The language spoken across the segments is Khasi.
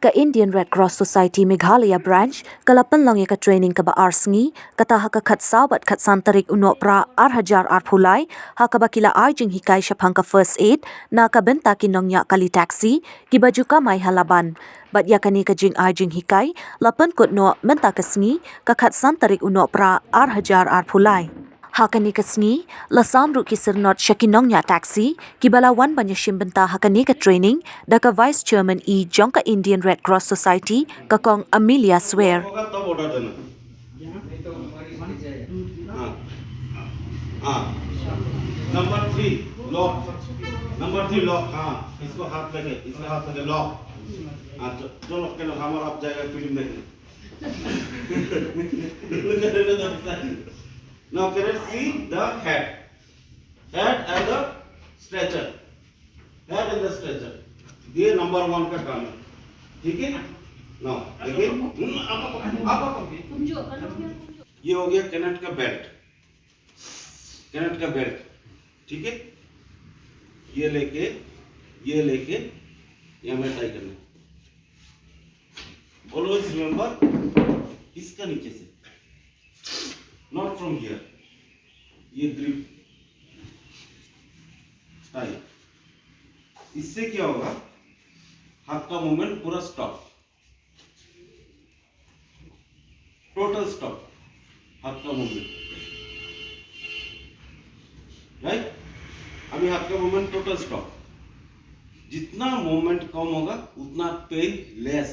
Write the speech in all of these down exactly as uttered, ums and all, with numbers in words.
Ka Indian Red Cross Society Meghalaya Branch ka la pynlong ïa ka training kaba ar sngi, kata ha ka khatsaw bad khatsan tarik u Nohprah ar hajar arphew lai, ha kaba ki la ai jinghikai shaphang ka first aid na ka bynta ki nongñiah kali taxi kiba ju kamai ha Laban. Bad ïa kane ka jingai jinghikai la pynkut noh mynta ka sngi, ka khatsan tarik u Nohprah ar hajar arphew lai. Ha kane ka sngi la sam ruh ki syrnod sha ki nongñiah taxi kiba la wan ban ïashim bynta ha kane ka training da ka Vice Chairman E jong ka Indian Red Cross Society, ka Kong Amelia Swer. होगा तब ऑर्डर देना। हाँ। हाँ। Number three lock. Number three lock. हाँ, इसको हाथ लगे, इसको हाथ लगे, लॉक। हाँ, चलो, चलो, चलो, हमारा आप जाएगा फिल्म देखने। Now can I see the head? Head and the stretcher. Head and the stretcher. ये नंबर वन का काम है, ठीक है। नाउ अगेन, ये हो गया कैनेट का बेल्ट, कैनेट का बेल्ट, ठीक है। ये लेके, ये लेके, ये हमें टाई करना है। Always remember, इसका नीचे से, not from here। ये ग्रिप टाइट। इससे क्या होगा, हाथ का मूवमेंट पूरा स्टॉप, टोटल स्टॉप, हाथ का मूवमेंट, राइट। अभी हाथ का मूवमेंट टोटल स्टॉप। जितना मूवमेंट कम होगा उतना पेन लेस,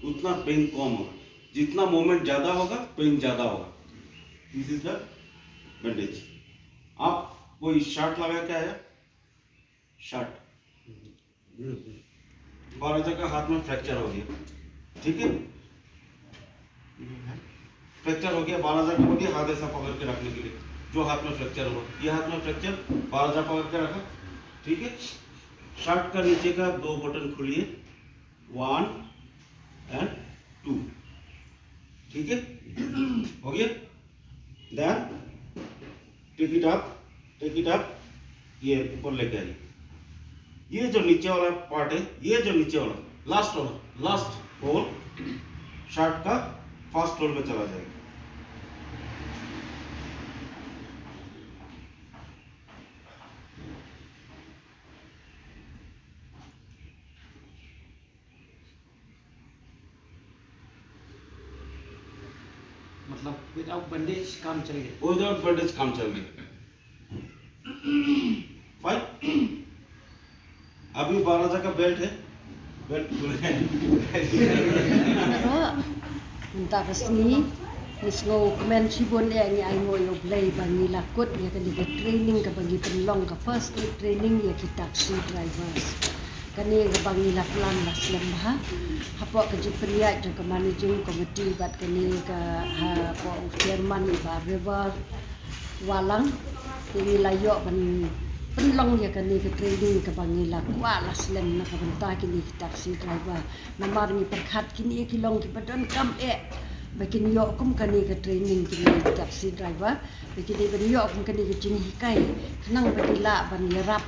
उतना पेन कम होगा। जितना मूवमेंट ज्यादा होगा, पेन ज्यादा होगा। This is the bandage. आप कोई शर्ट लगा के आया, शर्ट, बाराजा का हाथ में फ्रैक्चर हो गया, ठीक है। फ्रैक्चर हो गया, बाराजा का बोलिए, हाथ ऐसा पकड़ के रखने के लिए, जो हाथ में फ्रैक्चर हुआ, ये हाथ में फ्रैक्चर, बाराजा पकड़ के रखा, ठीक है। शर्ट का नीचे का दो बटन खोलिए, वन एंड टू, ठीक है, हो गया। Then take it up, take it up, ये ऊपर लेके आइए। ये जो नीचे वाला पार्ट है, ये जो नीचे वाला, लास्ट वाला, लास्ट होल शर्ट का फर्स्ट होल में चला जाएगा। मतलब विदाउट बैंडेज काम चल गया। विदाउट बैंडेज काम चल गया। फाइन। अभी बाराजा का बेल्ट है, बेल्ट खुल गया। Mynta ka sngi ngi sngewkmen shibun, eh, ngi ainguh ïa U Blei ba ngi la kut ïa kane ka training kaba ngi pynlong, ka first aid training ïa ki taxi drivers. Kane kaba ngi la plan la slem bha. Hapoh ka jingpynïaid jong ka managing committee bad kane ka, hapoh u chairman i Bah River Walang, te ngi la ïoh ban pynlong ïa kane ka training kaba ngi la kwah la slem na ka bynta kine ki taxi driver. Namar ngi pyrkhat kine ki long kiba donkam eh ba kin ïoh kum kane ka training kine ki taxi driver, ba kin dei ban ïoh kum kane ka jinghikai khnang ba ki lah ban ïarap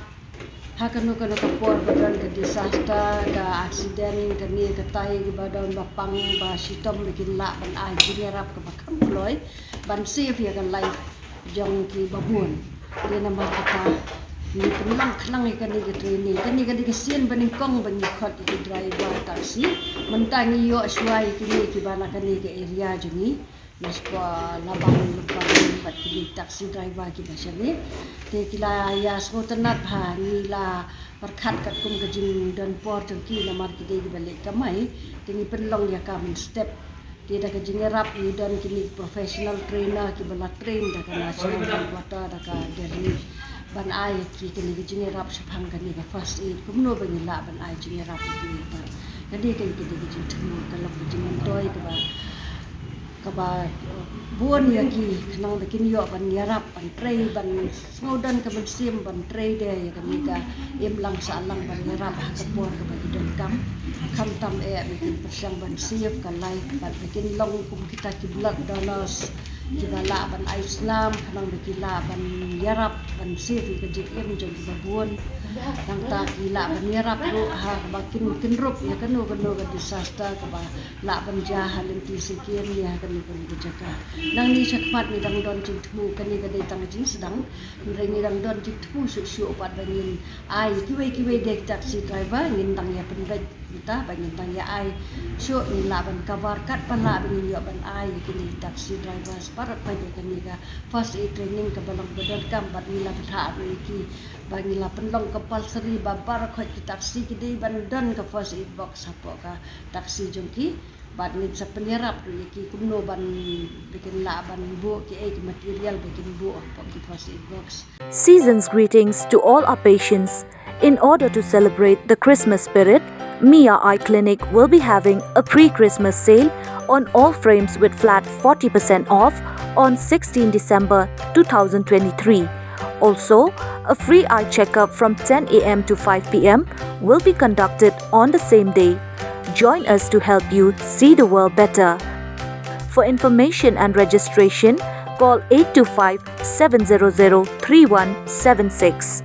ha kano kano ka por ba don ka disaster, ka accident, kane katai kiba don ba pang ba shitom, ba kin lah ban ai jingïarap kaba kham kloi ban save ïa ka life jong kiba bun. Te namar kata ngi pynlong khnang ïa kane ka training. Kane ka dei ka sien ba nyngkong ba ngi khot ïa ki driver taxi. Mynta ngi ïoh shuwa ïa kine kiba na kane ka area jong ngi, na shapoh Labang, Lumpang bad kine taxi driver kiba shane. Te ki la ïa sngewtynnat bha, ngi la pyrkhat katkum ka jingdon por jong ki namar ki dei kiba leh kamai. Te ngi pynlong ïa ka mynstep. Te da ka jingïarap ngi don kine professional trainer kiba la train da ka National Headquarter, da ka Delhi, ban ai ki kine ka jingïarap shaphang kane ka first aid, kumno ba ngi lah ban ai jingïarap ïa kine. Kane ka, kane ka jingthmu ka long ka jingmyntoi kaba, kaba, eh, bun ïa ki khnang ba kin ïoh ban ïarap, ban trei, ban sngewdon ka mynsiem ban trei de ïa kane ka imlang sahlang ban ïarap ha ka por kaba ki donkam. Khamtam eh ba kin pyrshang ban save ka life bad ba kin long kum kita ki blood donors, kiba lah ban ai slam, khnang ba ki lah ban ïarap ban save ïa ka jingim jong kiba bun. Nangta ki lah ban ïarap ruh ha ba kin, kin rup ïa kano kano ka disaster kaba lah ban jia ha lynti shisien ne ha kano kano ka jaka. Nangne shakhmat ngi dang don jingthmu, kane ka dei tang ka jingsdang, hynrei ngi dang don jingthmu shuh shuh pat ba ngin ai kiwei kiwei de ki taxi driver, ngin dang ïa pynbeit mynta ba ngin dang ïa ai shuh, ngin lah ban cover katba lah ba ngin ïoh ban ai ïa kine ki taxi drivers baroh khoit ïa kane ka first aid training kaba long ba donkam, bad ngi la bthah ruh ïa ki ba ngi la pynlong compulsory ba baroh khoit ki taxi ki dei ban don ka first aid box hapoh ka taxi jong ki. Bad ngin sa pynïarap ruh ïa ki kumno ban, ba kin lah ban buh kiei ki material ba kin buh hapoh ki first aid box. Season's greetings to all our patients. In order to celebrate the Christmas spirit, Mia Eye Clinic will be having a pre-Christmas sale on all frames with flat forty percent off on sixteenth December two thousand twenty-three. Also, a free eye checkup from ten a m to five p m will be conducted on the same day. Join us to help you see the world better. For information and registration, call eight two five, seven zero zero, three one seven six.